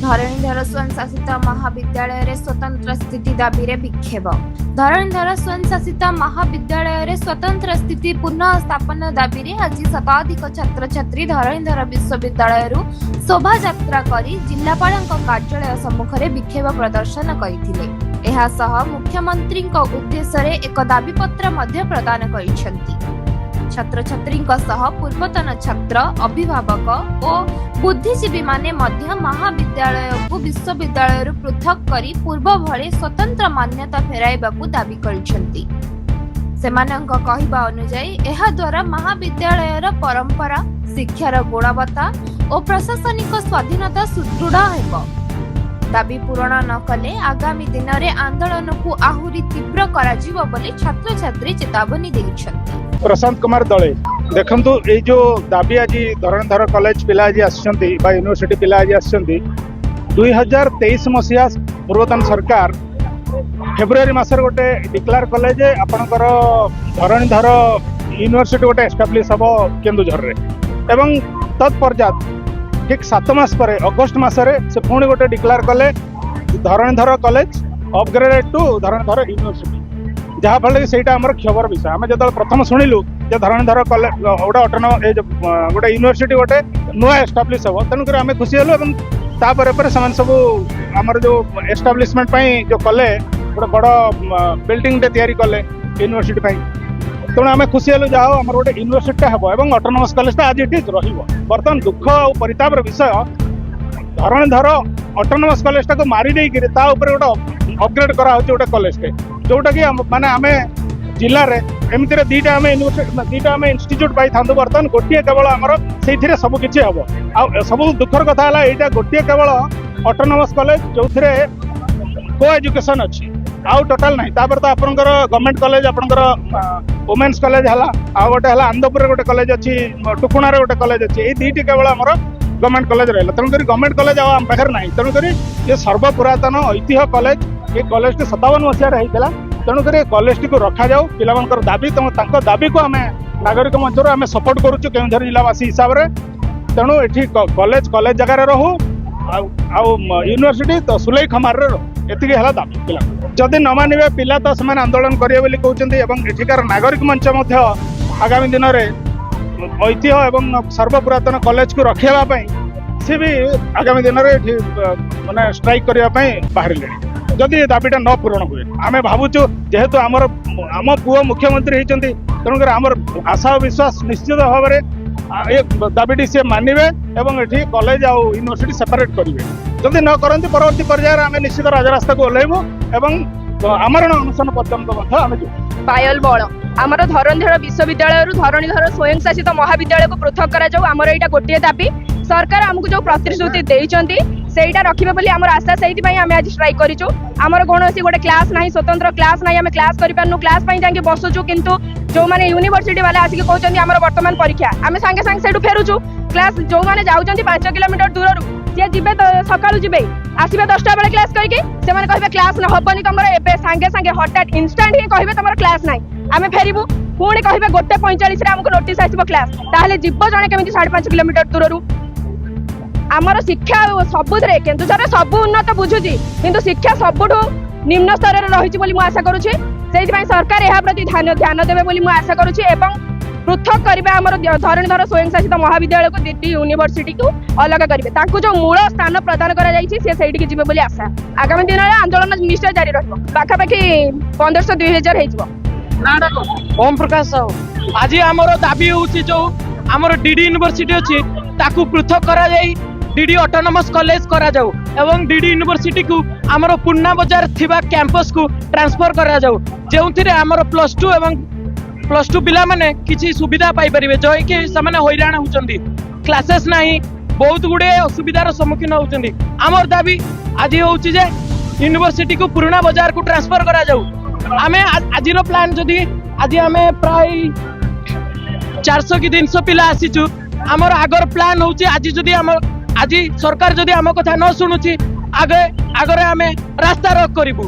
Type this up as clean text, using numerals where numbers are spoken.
ଧରଣୀଧର ସ୍ୱୟଂଶାସିତ ମହାବିଦ୍ୟାଳୟରେ ସ୍ୱତନ୍ତ୍ର ସ୍ଥିତି ଦାବିରେ ବିକ୍ଷୋଭ। ଧରଣୀଧର ସ୍ୱୟଂଶାସିତ ମହାବିଦ୍ୟାଳୟରେ ସ୍ୱତନ୍ତ୍ର ସ୍ଥିତି ପୁନଃ ସ୍ଥାପନ ଦାବିରେ ଆଜି ଶତାଧିକ ଛାତ୍ରଛାତ୍ରୀ ଧରଣୀଧର ବିଶ୍ୱବିଦ୍ୟାଳୟରୁ ଶୋଭାଯାତ୍ରା କରି ଜିଲ୍ଲାପାଳଙ୍କ କାର୍ଯ୍ୟାଳୟ ସମ୍ମୁଖରେ ବିକ୍ଷୋଭ ପ୍ରଦର୍ଶନ କରିଥିଲେ। ଏହା ସହ ମୁଖ୍ୟମନ୍ତ୍ରୀଙ୍କ ଉଦ୍ଦେଶ୍ୟରେ ଏକ ଦାବିପତ୍ର ମଧ୍ୟ ପ୍ରଦାନ କରିଛନ୍ତି। ଛାତ୍ରଛାତ୍ରୀଙ୍କ ସହ ପୂର୍ବତନ ଛାତ୍ର, ଅଭିଭାବକ ଓ ବୁଦ୍ଧିଜୀବୀମାନେ ମଧ୍ୟ ମହାବିଦ୍ୟାଳୟକୁ ବିଶ୍ୱବିଦ୍ୟାଳୟରୁ ପୃଥକ କରି ପୂର୍ବ ଭଳି ସ୍ୱତନ୍ତ୍ର ମାନ୍ୟତା ଫେରାଇବାକୁ ଦାବି କରିଛନ୍ତି। ସେମାନଙ୍କ କହିବା ଅନୁଯାୟୀ, ଏହାଦ୍ୱାରା ମହାବିଦ୍ୟାଳୟର ପରମ୍ପରା, ଶିକ୍ଷାର ଗୁଣବତ୍ତା ଓ ପ୍ରଶାସନିକ ସ୍ୱାଧୀନତା ସୁଦୃଢ଼ ହେବ। ଦାବି ପୂରଣ ନ କଲେ ଆଗାମୀ ଦିନରେ ଆନ୍ଦୋଳନକୁ ଆହୁରି ତୀବ୍ର କରାଯିବ ବୋଲି ଛାତ୍ରଛାତ୍ରୀ ଚେତାବନୀ ଦେଇଛନ୍ତି। ପ୍ରଶାନ୍ତ କୁମାର ଦଳେ। ଦେଖନ୍ତୁ, ଏଇ ଯୋଉ ଦାବି ଆଜି ଧରଣୀଧର କଲେଜ ପିଲା ଆଜି ଆସିଛନ୍ତି ବା ୟୁନିଭର୍ସିଟି ପିଲା ଆଜି ଆସିଛନ୍ତି, 2023 ମସିହା ପୂର୍ବତନ ସରକାର ଫେବୃଆରୀ ମାସରେ ଗୋଟେ ଡିକ୍ଲାର କଲେ ଯେ ଆପଣଙ୍କର ଧରଣୀଧର ୟୁନିଭର୍ସିଟି ଗୋଟେ ଏଷ୍ଟାବ୍ଲିଶ ହେବ କେନ୍ଦୁଝରରେ ଏବଂ ତତ୍ପଶ୍ଚାତ ଠିକ୍ 7 ମାସ ପରେ ଅଗଷ୍ଟ ମାସରେ ସେ ପୁଣି ଗୋଟେ ଡିକ୍ଲାର କଲେ, Dharanidhar college upgraded to Dharanidhar university, ଯାହାଫଳରେ କି ସେଇଟା ଆମର କ୍ଷୋଭର ବିଷୟ। ଆମେ ଯେତେବେଳେ ପ୍ରଥମ ଶୁଣିଲୁ ଯେ ଧରଣୀଧର କଲେଜ ଗୋଟେ ଅଟୋନ ଏ ଯୋଉ, ଗୋଟେ ୟୁନିଭର୍ସିଟି ଗୋଟେ ନୂଆ ଏଷ୍ଟାବ୍ଲିଶ ହେବ, ତେଣୁକରି ଆମେ ଖୁସି ହେଲୁ। ଏବଂ ତାପରେ ପରେ ସେମାନେ ସବୁ ଆମର ଯୋଉ ଏଷ୍ଟାବ୍ଲିଶମେଣ୍ଟ ପାଇଁ ଯୋଉ କଲେ, ଗୋଟେ ବଡ଼ ବିଲ୍ଡିଂଟେ ତିଆରି କଲେ ୟୁନିଭର୍ସିଟି ପାଇଁ, ତେଣୁ ଆମେ ଖୁସି ହେଲୁ, ଯାହା ହଉ ଆମର ଗୋଟେ ୟୁନିଭର୍ସିଟିଟା ହେବ ଏବଂ ଅଟୋନମସ୍ କଲେଜଟା ଆଜି ଏଠି ରହିବ। ବର୍ତ୍ତମାନ ଦୁଃଖ ଆଉ ପରିତାପର ବିଷୟ, ଧରଣୀଧର ଅଟୋନମସ୍ କଲେଜଟାକୁ ମାରି ଦେଇକିରି ତା ଉପରେ ଗୋଟେ ଅପଗ୍ରେଡ୍ କରାହଉଛି ଗୋଟେ କଲେଜଟେ, ଯୋଉଟାକି ମାନେ ଆମେ ଜିଲ୍ଲାରେ ଏମିତିରେ ଦିଟା ଆମେ ୟୁନିଭର୍ସିଟି, ଦିଟା ଆମେ ଇନଷ୍ଟିଚ୍ୟୁଟ୍ ପାଇଥାନ୍ତୁ। ବର୍ତ୍ତମାନ ଗୋଟିଏ କେବଳ ଆମର, ସେଇଥିରେ ସବୁ କିଛି ହବ। ଆଉ ସବୁ ଦୁଃଖର କଥା ହେଲା, ଏଇଟା ଗୋଟିଏ କେବଳ ଅଟୋନମସ୍ କଲେଜ ଯୋଉଥିରେ କୋ ଏଜୁକେସନ୍ ଅଛି, ଆଉ ଟୋଟାଲ ନାହିଁ। ତାପରେ ତ ଆପଣଙ୍କର ଗଭର୍ଣ୍ଣମେଣ୍ଟ କଲେଜ, ଆପଣଙ୍କର ଓମେନ୍ସ କଲେଜ ହେଲା, ଆଉ ଗୋଟେ ହେଲା ଆନ୍ଦପୁରରେ ଗୋଟେ କଲେଜ ଅଛି, ଟୁକୁଣାରେ ଗୋଟେ କଲେଜ ଅଛି। ଏଇ ଦୁଇଟି କେବଳ ଆମର ଗଭର୍ଣ୍ଣମେଣ୍ଟ କଲେଜ ରହିଲା। ତେଣୁକରି ଗଭର୍ଣ୍ଣମେଣ୍ଟ କଲେଜ ଆଉ ଆମ ପାଖରେ ନାହିଁ। ତେଣୁକରି ଏ ସର୍ବପୁରାତନ ଐତିହ୍ୟ କଲେଜ, ଏ କଲେଜଟି 57 ମସିହାରେ ହେଇଥିଲା। ତେଣୁକରି ଏ କଲେଜଟିକୁ ରଖାଯାଉ, ପିଲାମାନଙ୍କର ଦାବି। ତେଣୁ ତାଙ୍କ ଦାବିକୁ ଆମେ ନାଗରିକ ମଞ୍ଚରୁ ଆମେ ସପୋର୍ଟ କରୁଛୁ କେଉଁଝର ଜିଲ୍ଲାବାସୀ ହିସାବରେ। ତେଣୁ ଏଠି କଲେଜ କଲେଜ ଜାଗାରେ ରହୁ ଆଉ ଆଉ ୟୁନିଭର୍ସିଟି ତ ସୁଲେଇ ଖମାରରେ ରହୁ, ଏତିକି ହେଲା ଦାବି। ପିଲା ଯଦି ନ ମାନିବେ ପିଲା, ତ ସେମାନେ ଆନ୍ଦୋଳନ କରିବେ ବୋଲି କହୁଛନ୍ତି। ଏବଂ ଏଠିକାର ନାଗରିକ ମଞ୍ଚ ମଧ୍ୟ ଆଗାମୀ ଦିନରେ ଐତିହ୍ୟ ଏବଂ ସର୍ବପୁରାତନ କଲେଜକୁ ରଖିବା ପାଇଁ ସେ ବି ଆଗାମୀ ଦିନରେ ଏଠି ମାନେ ଷ୍ଟ୍ରାଇକ୍ କରିବା ପାଇଁ ବାହାରିଲେଣି, ଯଦି ଏ ଦାବିଟା ନ ପୂରଣ ହୁଏ। ଆମେ ଭାବୁଛୁ, ଯେହେତୁ ଆମର ଆମ ପୁଅ ମୁଖ୍ୟମନ୍ତ୍ରୀ ହେଇଛନ୍ତି, ତେଣୁକରି ଆମର ଆଶା ଓ ବିଶ୍ୱାସ ନିଶ୍ଚିତ ଭାବରେ ଏ ଦାବିଟି ସିଏ ମାନିବେ ଏବଂ ଏଠି କଲେଜ ଆଉ ୟୁନିଭର୍ସିଟି ସେପାରେଟ୍ କରିବେ। ଯଦି ନ କରନ୍ତି, ପରବର୍ତ୍ତୀ ପର୍ଯ୍ୟାୟରେ ଆମେ ନିଶ୍ଚିତ ରାଜରାସ୍ତାକୁ ଓହ୍ଲାଇବୁ ଏବଂ ଆମରଣ ଅନଶନ ପର୍ଯ୍ୟନ୍ତ ମଧ୍ୟ ଆମେ ଯିବୁ। ପାୟଲ ବଳ। ଆମର ଧରଣୀଧର ବିଶ୍ୱବିଦ୍ୟାଳୟରୁ ଧରଣୀଧର ସ୍ୱୟଂଶାସିତ ମହାବିଦ୍ୟାଳୟକୁ ପୃଥକ କରାଯାଉ, ଆମର ଏଇଟା ଗୋଟିଏ ଦାବି। ସରକାର ଆମକୁ ଯୋଉ ପ୍ରତିଶ୍ରୁତି ଦେଇଛନ୍ତି, ସେଇଟା ରଖିବେ ବୋଲି ଆମର ଆଶା। ସେଇଥିପାଇଁ ଆମେ ଆଜି ଷ୍ଟ୍ରାଇକ୍ କରିଛୁ। ଆମର କୌଣସି ଗୋଟେ କ୍ଲାସ୍ ନାହିଁ, ସ୍ୱତନ୍ତ୍ର କ୍ଲାସ୍ ନାହିଁ। ଆମେ କ୍ଲାସ୍ କରିପାରୁନୁ। କ୍ଲାସ୍ ପାଇଁ ଯାଇକି ବସୁଛୁ, କିନ୍ତୁ ଯୋଉମାନେ ୟୁନିଭର୍ସିଟି ବାଲା ଆସିକି କହୁଛନ୍ତି ଆମର ବର୍ତ୍ତମାନ ପରୀକ୍ଷା, ଆମେ ସାଙ୍ଗେ ସାଙ୍ଗେ ସେଇଠୁ ଫେରୁଛୁ। କ୍ଲାସ୍ ଯୋଉମାନେ ଯାଉଛନ୍ତି 5 କିଲୋମିଟର ଦୂରରୁ, ସିଏ ଯିବେ ତ ସକାଳୁ ଯିବେ, ଆସିବେ 10ଟା ବେଳେ କ୍ଲାସ୍ କରିକି। ସେମାନେ କହିବେ କ୍ଲାସ୍ ହବନି ତମର ଏବେ, ସାଙ୍ଗେ ସାଙ୍ଗେ ହଠାତ୍ ଇନଷ୍ଟାଣ୍ଟ ହିଁ କହିବେ ତମର କ୍ଲାସ୍ ନାହିଁ। ଆମେ ଫେରିବୁ, ପୁଣି କହିବେ 1:45ରେ ଆମକୁ ନୋଟିସ୍ ଆସିବ କ୍ଲାସ୍। ତାହେଲେ ଯିବ ଜଣେ କେମିତି 5.5 କିଲୋମିଟର ଦୂରରୁ? ଆମର ଶିକ୍ଷା ସବୁଥିରେ କେନ୍ଦୁଝରରେ ସବୁ ଉନ୍ନତ ବୁଝୁଛି, କିନ୍ତୁ ଶିକ୍ଷା ସବୁଠୁ ନିମ୍ନ ସ୍ତରରେ ରହିଛି ବୋଲି ମୁଁ ଆଶା କରୁଛି। ସେଇଥିପାଇଁ ସରକାର ଏହା ପ୍ରତି ଧ୍ୟାନ ଧ୍ୟାନ ଦେବେ ବୋଲି ମୁଁ ଆଶା କରୁଛି ଏବଂ ପୃଥକ କରିବେ ଆମର ଧରଣୀଧର ସ୍ୱୟଂଶାସିତ ମହାବିଦ୍ୟାଳୟକୁ ଡିଡି ୟୁନିଭର୍ସିଟିକୁ ଅଲଗା କରିବେ। ତାଙ୍କୁ ଯୋଉ ମୂଳ ସ୍ଥାନ ପ୍ରଦାନ କରାଯାଇଛି, ସେ ସେଇଠିକି ଯିବେ ବୋଲି ଆଶା। ଆଗାମୀ ଦିନରେ ଆନ୍ଦୋଳନ ନିଶ୍ଚୟ ଜାରି ରହିବ। ପାଖାପାଖି 1500 2000 ହେଇଯିବ। ଓମ ପ୍ରକାଶ ସାହୁ। ଆଜି ଆମର ଦାବି ହେଉଛି, ଯୋଉ ଆମର ଡିଡି ୟୁନିଭର୍ସିଟି ଅଛି, ତାକୁ ପୃଥକ କରାଯାଇ ଡିଡି ଅଟୋନମସ୍ କଲେଜ କରାଯାଉ ଏବଂ ଡିଡି ୟୁନିଭର୍ସିଟିକୁ ଆମର ପୁରୁଣା ବଜାର ଥିବା କ୍ୟାମ୍ପସକୁ ଟ୍ରାନ୍ସଫର କରାଯାଉ, ଯେଉଁଥିରେ ଆମର ପ୍ଲସ୍ ଟୁ ଏବଂ ପ୍ଲସ୍ ଟୁ ପିଲାମାନେ କିଛି ସୁବିଧା ପାଇପାରିବେ। ଯାହାକି ସେମାନେ ହଇରାଣ ହେଉଛନ୍ତି, କ୍ଲାସେସ୍ ନାହିଁ, ବହୁତ ଗୁଡ଼ିଏ ଅସୁବିଧାର ସମ୍ମୁଖୀନ ହେଉଛନ୍ତି। ଆମର ଦାବି ଆଜି ହେଉଛି ଯେ ୟୁନିଭର୍ସିଟିକୁ ପୁରୁଣା ବଜାରକୁ ଟ୍ରାନ୍ସଫର କରାଯାଉ। ଆମେ ଆଜିର ପ୍ଲାନ୍, ଯଦି ଆଜି ଆମେ ପ୍ରାୟ 400 କି 300 ପିଲା ଆସିଛୁ, ଆମର ଆଗର ପ୍ଲାନ୍ ହେଉଛି, ଆଜି ଯଦି ଆମ ଆଜି ସରକାର ଯଦି ଆମ କଥା ନ ଶୁଣୁଛି, ଆଗରେ ଆମେ ରାସ୍ତା ରୋକ କରିବୁ।